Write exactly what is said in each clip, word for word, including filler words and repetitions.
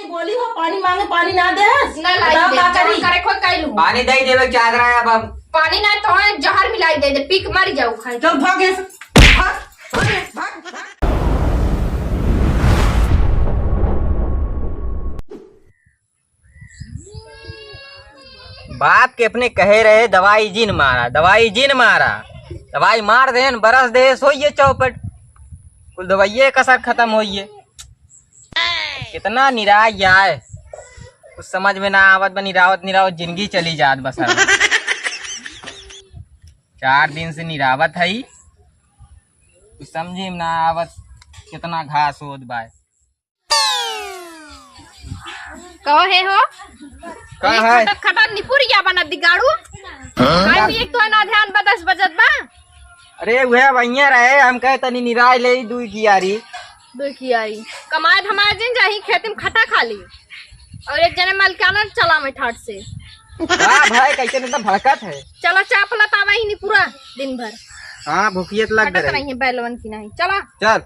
बोली हो, पानी मांगे, पानी ना देस? ना लाई बताओ दे, का जौन करी? करे खोई कइलू। पानी दे देवे चाह रहा है अब हम। पानी ना तो है, जहर मिलाई दे दे, पी के मर जाऊ खाए। चल भाग यहाँ से। भाग, भाग, भाग, भाग। बाप के अपने कहे रहे, "दवाई जिन मारा, दवाई जिन मारा।" दवाई मार देन, बरस दे, सोइए चौपट। कुल दवाइये कसर खत्म होइए। कितना निराय आए, कुछ समझ में ना आवत बा, निरावत निरावत जिंदगी चली जात बस। चार दिन से निरावत है, कुछ समझे में ना आवत, कितना घास होत बा। कहो हे हो? का ई है? खटत खटत निपुरिया बनत दिगाड़ू। हाँ? काहे भी एक तो ना ध्यान बदस बजत बा। अरे उहे भैया रहे, हम कहे तनी निराय ले दुई कियारी। दुई कियारी। कमाए धमाए जिन जाही, खेती में खटा खाली। और एक जने मालिकाना चला में ठाट से। का भाई, कैसे नहीं तो भड़कत है। चला चाप लतावा ही नहीं पूरा दिन भर। हाँ, भूखियत लग खटत रही। नहीं है बैलवन की नहीं। चला। चल।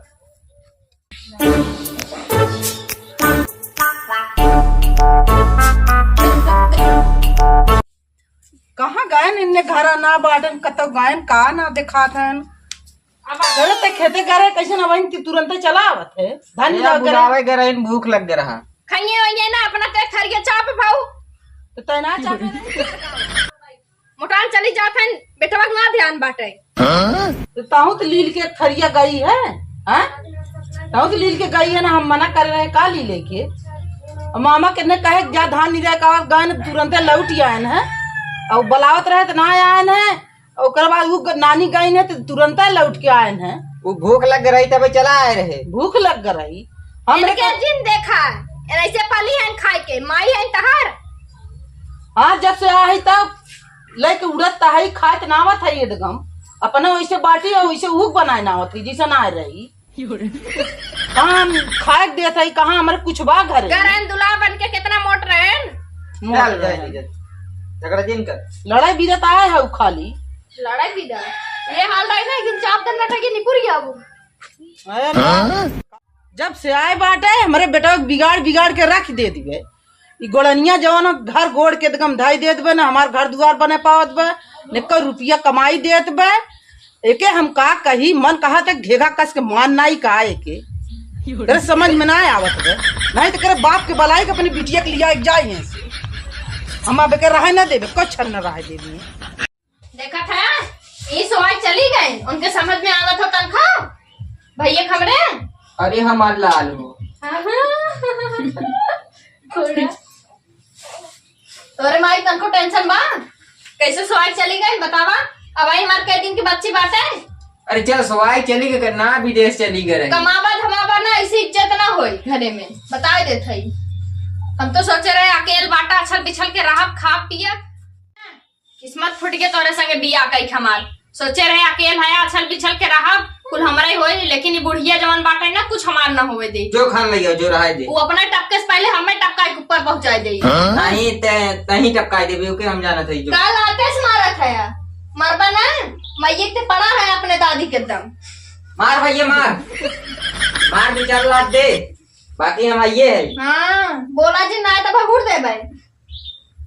कहाँ गएन? इन्ने घरा ना बाटन, कतौ गएन का ना देखात हन। अब चलो ते खेते करे, कैसे ना वहीं तुरंते चला आवत है। धन ए, रह गए। बुलावे गए रहे, भूख लग गए रहा। खाइए वाइए ना, अपना ते थरिया चाप भाऊ। तो तय ना चापे नहीं। मोटान चली जात हन, बेटवा के ना ध्यान बाटे। तो ताहू तो लील के थरिया गई है, हाँ? ताहू तो लील के गई है ना, हम मना कर रहे का लीले के। और मामा के ने कहे जा धान नहीं रहे का, गए न तुरंते लौट आयन है। और बुलावत रहे तो ना आयन है। और ओकर बाद उ ग-, नानी गई है तो तुरंते लौट के आयन है। वो भूख लग रही तबे चला आए रहे। भूख लग रही। हमरे इनके का जिन देखा, ऐसे पली है खाए के, माई है तहार। हाँ, जब से आई तब लेके उड़त तहाई, खात नावत है एकदम। अपने वैसे बाटी और वैसे उग बनाए नावत है, जैसे ना रही। कहाँ हम खाए के देत है, कहाँ हमारे कुछ बा घरे? गरन दुल्हा बन के कितना मोट रहन। मोट चल, रहन। जाए दे, झगड़ा जिन कर। लड़ाई बीरत आए है उ खाली। लड़ाई बीरत। ये हाल रही ना, एक दिन चाप दन बैठा के निकुर गया वो। अरे ना। जब से आए बाटे, हमरे बेटवा के बिगाड़, बिगाड़ के रख दे दिए। ई गोड़निया जवन घर गोड़ के एकदम धाई देत बे, ना हमार घर दुआर बने पावत बे, न कोई रुपया कमाई देत बे। एके हम का कही, मन कहा ते घेघा कस के मान नाई का एके। तेरे समझ में ना आवत बे। नहीं तो करे बाप के बलाई के अपनी बिटिया के लिया एक जाए यहाँ से। हम अब एके रहे ना देबे, कुछ न रहे देबे। देखत है, ई सोआई चली गए, उनके समझ में आवत हो तनखा? भैया खबरे? अरे हमार लाल हो। थोड़ा। तोरे माई तनको टेंशन बा? कैसे सोआई चली गए बतावा? अब आई हमार कई दिन की बच्ची बाटे। अरे चल सोआई चली गए ना, विदेश चली गए रही। कमाबा धमाबा ना, ऐसी इज्जत ना होई घरे में, बताए देत हई। हम तो सोचे रहे अकेल बाटा, अछल बिछल के रहब, खाब पियब। किस्मत फूट के तोरे संगे बियाह कई हमार। सोचे रहे अकेल है, अछल बिछल के रहब, कुल हमरा ही होई, लेकिन ई बुढ़िया जवन बाटे ना, कुछ हमार ना होवे दे। जो खान लइया, जो रहाय दे। वो अपना टपके से पहले हमें टपका के ऊपर पहुंचाए दे। नहीं, ते, तहीं टपकाए देबे, ओके हम जानत हई जो। काल आते से मारत है, मरबा ना, मैये ते पड़ा है अपने दादी के दम। मार भैया मार, मार दो चार लात दे, बाकी हम आइए है। हाँ, बोला जी ना तो भगुर देबे।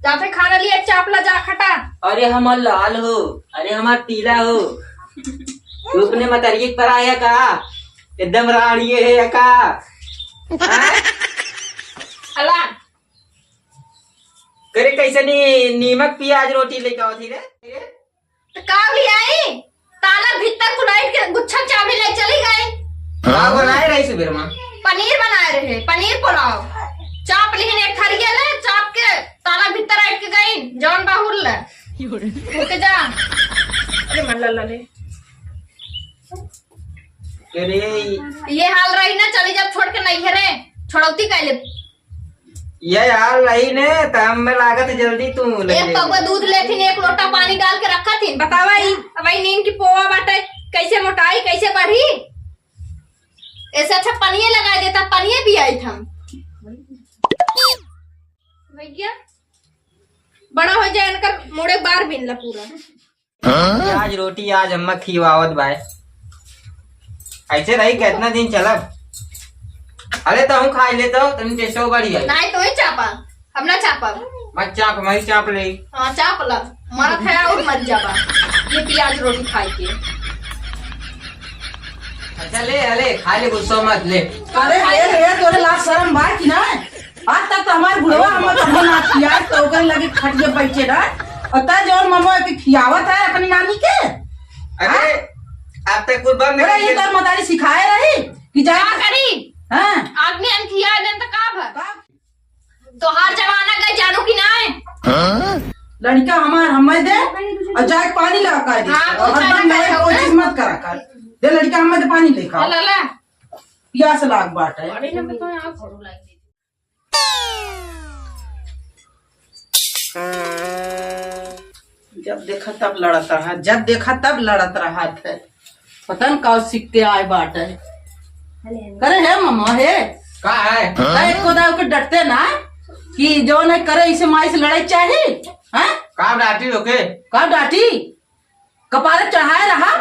जाते खाना लिए चाप ला जा खटा। अरे हमार लाल हो, अरे हमार पीला हो, तू अपने मतरिये पर आया का? एकदम राड़िए है का? हाँ? अला। करे कैसे नी, नीमक प्याज रोटी लेके आवत ही रे? तो का ले आई? ताला भीतर कुलाइट के गुच्छा चाबी ले चली गई। का बनाए रही सुबेर में? पनीर बनाए रहे, पनीर पुलाव। चाप लिहिन एक थरिया ले, चाप के ताला भीतर आइट के गई, जौन बाहुर ले। ओके जा। अरे मल्ला ला ले। अरे। ये हाल रही ना, चली जब छोड़ के नहीं है रे, छोड़ौती कैले। ये हाल रही ने, त हमें लागत है जल्दी तू लग एक जाएगी। पौवा दूध लेथिन, एक लोटा पानी डाल के रखा थिन। बतावा ई, अब ई नीम की पोवा बाटे, कैसे मोटाई, कैसे बढ़ी? ऐसे अच्छा पनिये लगा देता, पनिये भी आई था। भैया, बड़ा हो जाए इनकर मुड़े बार बिनला पूरा। आज रोटी आज अम्मा खिवावत बाय। ऐसे रही कितना दिन चलब? अरे, तहूँ खाइ ले तो, तनी टेस्टो बढ़ी जाई। नाहीं, तू ही चापा, हम ना चापब। मत चाप, मैं चाप ले। हाँ, चाप ला, मरत है और मर जाबा ये प्याज रोटी खाइ के। अच्छा, ले, ले, खा ले, गुस्सा मत ले। अरे, ए, ए, तोरे लाज शरम बा कि ना? आज तक तो हमार बुढ़वा हमर कबो ना खियाए, तो ओकर लगे खटिया बैठे रह। और तै जौन ममवा के खियावत है अपनी नानी के? अरे, हाँ? अब तक कुछ बंद अरे, नहीं ये किया। तोर मतारी सिखाए रही कि जा का करी? हाँ। आदमी अन खिया देन त का भर? का? तोहार जमाना गए जानू कि नाय? लड़का हमार हमें दे और जाके पानी ला कर दे। हाँ, और कुछ हरदम ना लड़ाई करो कोशिश ना। मत करा कर। दे लड़का हमें दे पानी लेकर। ला, ला। प्यास लाग बाटे। अरे, हम तो यहाँ घोड़ू लाग दे। जब देखा तब लड़त रहा, जब देखा तब लड़त रहा थे। पता न का सीख के आए बाटे। करे हे ममा हे। का है? का एको दाव के डटते ना कि जौन है करे इसे माई से लड़ाई चाही? हाँ? का डांटी ओके? का डांटी? कपारे चढ़ाए रहा,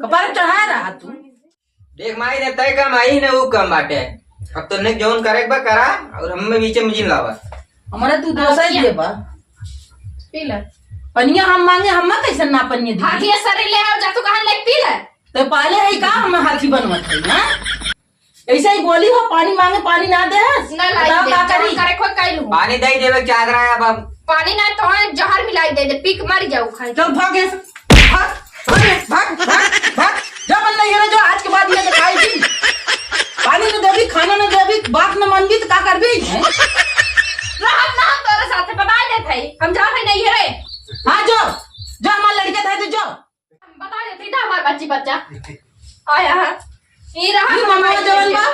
कपारे चढ़ाए रहा तू। देख माई, न तय कम आई, न ऊ कम बाटे। अब तो ने जौन करे के बा करा, और हमें बीचे में जिन लावा। हमारा तू दोसा ही देबा। पी ले। पनिया हम मांगे, हम कैसे ना पनिया दी? हाथी सरे ले आओ, जा तू कहाँ ले पी ले। तो पाले है का, हम हाथी बनवत है, हाँ? ऐसे ही बोली हो, पानी मांगे, पानी ना दे। ना लाई बताओ दे, का जौन करी? करे खोई कई लू। पानी दे देवे चादरा है अब। पानी ना तो है, जहर मिलाई दे दे, पी के मर जाऊ खाई। चल भाग यहाँ से। भाग, भाग, भाग, भाग, भाग। जा मन नहीं है जो आज के बाद ये दिखाई दी। पानी न देबी, खाना न देबी, बात न मानबी तो का करबी? हैं? रहब ना हम तोरे साथे, बताई देत हई, हम जात हई नहीं है रे। हाँ जो, जो हमार लड़के थे तो जो। बताई देत हई, इधर हमार बच्ची बच्चा। आया है। ई रहा ये हमार मम्मा बच्ची जवन बच्चा। बा,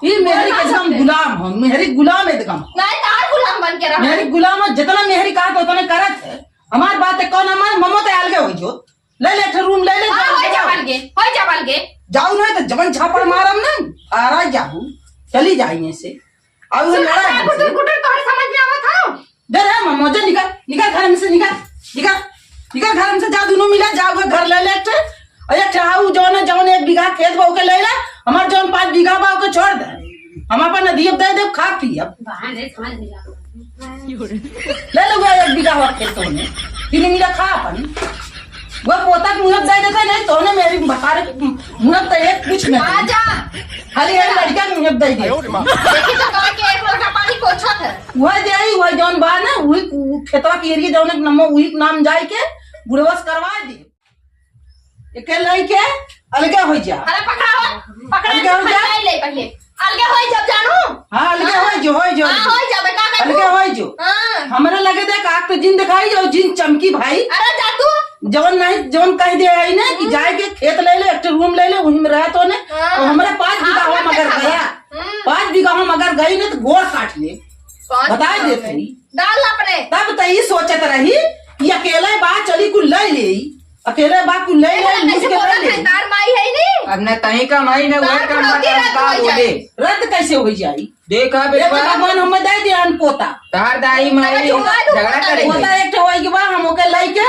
ये मेहरी के एकदम गुलाम हो, मेहरी गुलाम एकदम। नहीं, तार गुलाम बन के रहा। मेहरी गुलाम हो, जितना मेहरी कहा तो उतना करत है। हमार बात है, कौन हमार मम्मा तो अलगे हो जो। ले ले, एक ठो रूम ले ले, हाँ, जाओ, होई जा जाओ। बलगे, होई जा बलगे। जाऊ ना तो जबन झापड़ मारम ना, आ रहा जाऊ, चली जाई ऐसे। और वो सुन, लड़ा क्या हमसे। गुटर गुटर तोहरे समझ में आवत हो? दे रे मम्मा, जा निकल, निकल घर में से, निकल, निकल, निकल घर में से, जा दोनों मिला, जाओ घर ले ले एक ठो। और एक ठो हाउ जौन है, जौन एक बीघा खेत बा ओके ले ले, हमार जौन पाँच बीघा बा ओके छोड़ दे। हम अपन नदियब दे देब, खा पी अब। बहाने समझ में आवत। ले लो वो एक बीघा हुआ खेत तोने, तीन बीघा खा अपन। वो पोता के मुहब दे देते नहीं, तोने मेरी बता रहे, मुहब तो एक कुछ नहीं। आजा। खाली एक लड़का के मुहब दे दे। देखी तो कह के एक लोटा पानी पोछत है। वह दे आई, वह जौन बा ना, वही खेतवा के एरिया जौन एक नंबर, वही नाम जाए के बुढ़वस करवा दे। एके लइके अलगे होइ जा। अरे पकड़ा हो, पकड़ा अलगे होइ जा। ले पहिले। अलगे होइ जब जानू। हाँ, अलगे हाँ। होइ जो, होइ जो, हाँ, होइ जो। होइ जाबे, का करबू? अलगे होइ जो। हाँ। हमरे लगे देख, आग पे जिन दिखाई जो, जिन चमकी भाई। अरे जा तू। जवन नहीं, जवन कह दे आई ना कि हम्म। जाए के खेत ले ले, एक ठो रूम ले ले, वही में रह तो ने। हाँ। और हमरे पाँच बीघा हाँ, हो मगर गया। हम्म। पाँच बीघा हो मगर गई ना तो गोड़ काट ले। पाँच बता बीघा देत में। हई। डाल अपने। तब त ई सोचत रही कि अकेले बा, चली कुल ले लेई। अकेले बा, कुल ले लेई, अरे, लूट कैसे के बोलत ले है? लेई। तार माई है नी? अब न तहीं का माई, न वह तार का माई, बुढ़ौती रद्द का हो जाए। बोले? रद्द कैसे हो जाई? देखा ये बेटा। तो भगवान हमें दे दिया अन पोता। तार दाई माई अरे, झुमा दो झगड़ा पोता करे। पोता एक ठो होई के बा, हम ओके लइके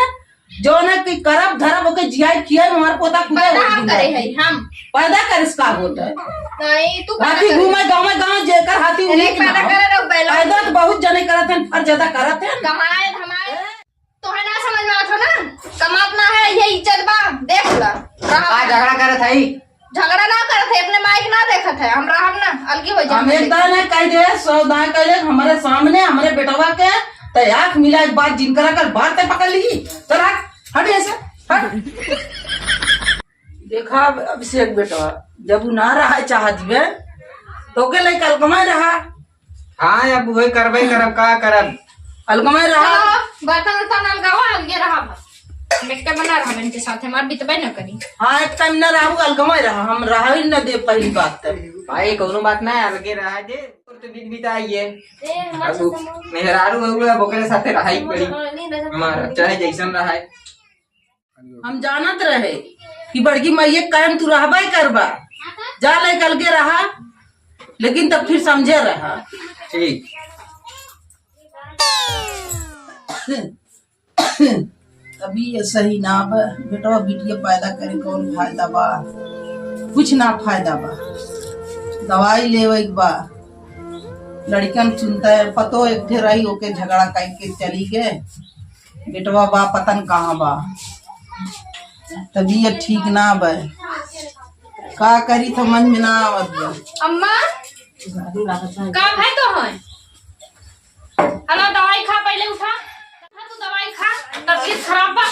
जौन है कि करब धरब ओके जियाई खियाई, हमार पोता खुदे पैदा होई हम करे है, हम। पैदा करिस का होत है? नहीं, तू पैदा हाथी करे। घूमे गाँव गाँव, जेकर हाथी अरे, उही के पैदा नाम। करे रहो, बैलो। पैदा तो बहुत जने करत हैं, फर ज्यादा करत हैं। कमाए धमाए। तोहे ना समझ में आवत हो ना, कमात ना है, ये इज्जत बा, देख ला। रहा का है। झगड़ा करत है? झगड़ा ना करत है, अपने माई के ना देखत है, हम रहब ना, अलगी हो जा। हम एक दान है कह दे, सौ दान कह दे, हमारे सामने, हमारे बेटवा के, ते आँख मिला एक बात जिनकरा कर बात ते पकड़ ली, चल हट, हट ऐसे, हट। देखा अब अभिषेक बेटवा, जब उ ना रहा चाहत बे, तो के ले कल कमाए रहा। हाँ, अब वही करबे करब, का करब? अलगमे रहा। चलो, बर्तन उर्तन अलगावा, अलगे रहा बस। हम एक टाइम ना रहब इनके साथ, हमार बितबे न करी। हाँ, एक टाइम ना रहू, अलगमे रहा, हम रहा ही न दे पहली बात तो। भाई, कोनो बात ना है, अलगे रहा दे। और तो बीत बीत आई है। ए, हमार अब से वो समझ मेहरारू बहू है, ओकरे साथे रहा ही पड़ी। हाँ, नहीं, नहीं, हमारा, चाहे जैसन रहा है। हम जानत रहे कि बड़की माई एक कहन तू रहबे करबा, जा ले कल के रहा, लेकिन तब फिर समझे रहा। ठीक। अभी ये सही ना बा, बेटवा बिटिया पैदा करे कौन फायदा बा? कुछ ना फायदा बा। दवाई लेवे के बा, लड़िकन सुनता है, पतो एक ठे रही, ओके झगड़ा करके चली गए। बेटवा बा, पता न कहाँ बा, तबीयत ठीक ना बा। का करी, समझ में ना आवत बा। अम्मा, का भाई तो है? हला दवाई खा, पहले उठा। उठा, तू दवाई खा, तबीयत खराब बा।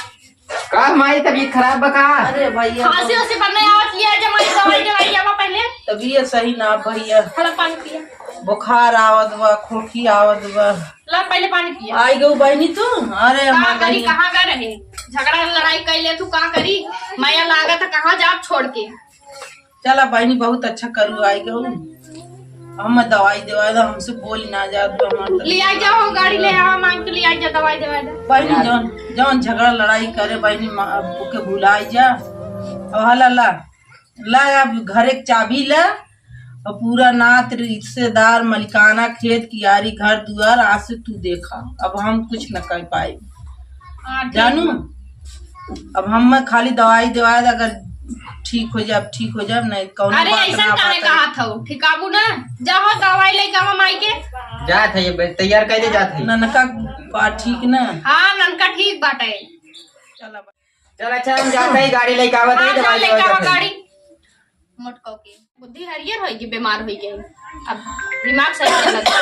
का माई, तबीयत खराब बा का? अरे भैया, खांसी उसी पर नहीं आवत, लिया जा माई, दवाई दवाई जावा पहले। तबीयत सही ना भैया। हला पानी पिया। बुखार आवत बा, खोखी आवत बा। ला पहले पानी पिया। आई गऊ बहिनी तू? अरे का हमार करी, बहिनी। कहाँ गए रहे? झगड़ा लड़ाई कर ले तू, का करी? माया लागत है, कहाँ जाब छोड़ के? चला बहिनी, बहुत अच्छा करू आई गऊ। हम दवाई देवा दो, हमसे बोल ना जात बा, हमार तो लिया जाओ, गाड़ी ले आवा, मांग के लिया जा, दवाई देवा दे। बहिनी, जौन, जौन झगड़ा लड़ाई करे बहिनी, मा-, ओके भुलाई जा। अब हला ला, ला अब घरे के चाबी ला, और पूरा नात रिश्तेदार, मलिकाना, खेत कियारी, घर दुआर आज से तू देखा, अब हम कुछ न कर पाए। हाँ, ठीक जानू, बा। अब हम खाली दवाई देवा दे, अगर ठीक हो जाब, ठीक हो जाब, नहीं कौनो अरे, बात ऐसा ना काहे बात है। कहा था? ठिकाबू ना, जाओ दवाई लेके आवा माई के। जात है, ये बे-, तैयार कर दे, जात है। ननका बा ठीक ना? हाँ, ननका ठीक बाटे। चला बा-, चल अच्छा, हम जात है, गाड़ी लेके आवत है, हाँ, दवाई जा लेके लेके आवा आवत है। गाड़ी। मोटको के बुद्धि हरियर होई कि बीमार होई गई, अब दिमाग सही चलत बा।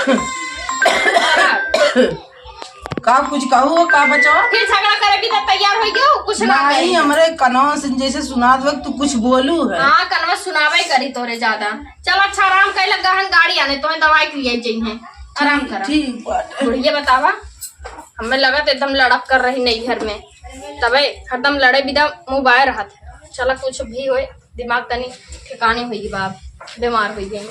का कुछ कहू हो, का बचवा? फिर झगड़ा करे भी तो तैयार होई गयो, कुछ ना नहीं, कही। हमरे कनवा से जैसे सुनात वक्त तू कुछ बोलू है। हाँ, कनवा सुनावे करी तोरे ज्यादा। चल अच्छा, आराम कर, लगा हन गाड़ी आने, तोहे दवाई के लिए जइहे, आराम करा। ठीक बात है। बुढ़िया बतावा, हमें लगत एकदम लड़क कर रही नहीं घर में, तबे हरदम लड़े बिदा मुँह बाय रहत। चला कुछ भी होए, दिमाग तनी ठिकाने होई बाप, बीमार होई गई।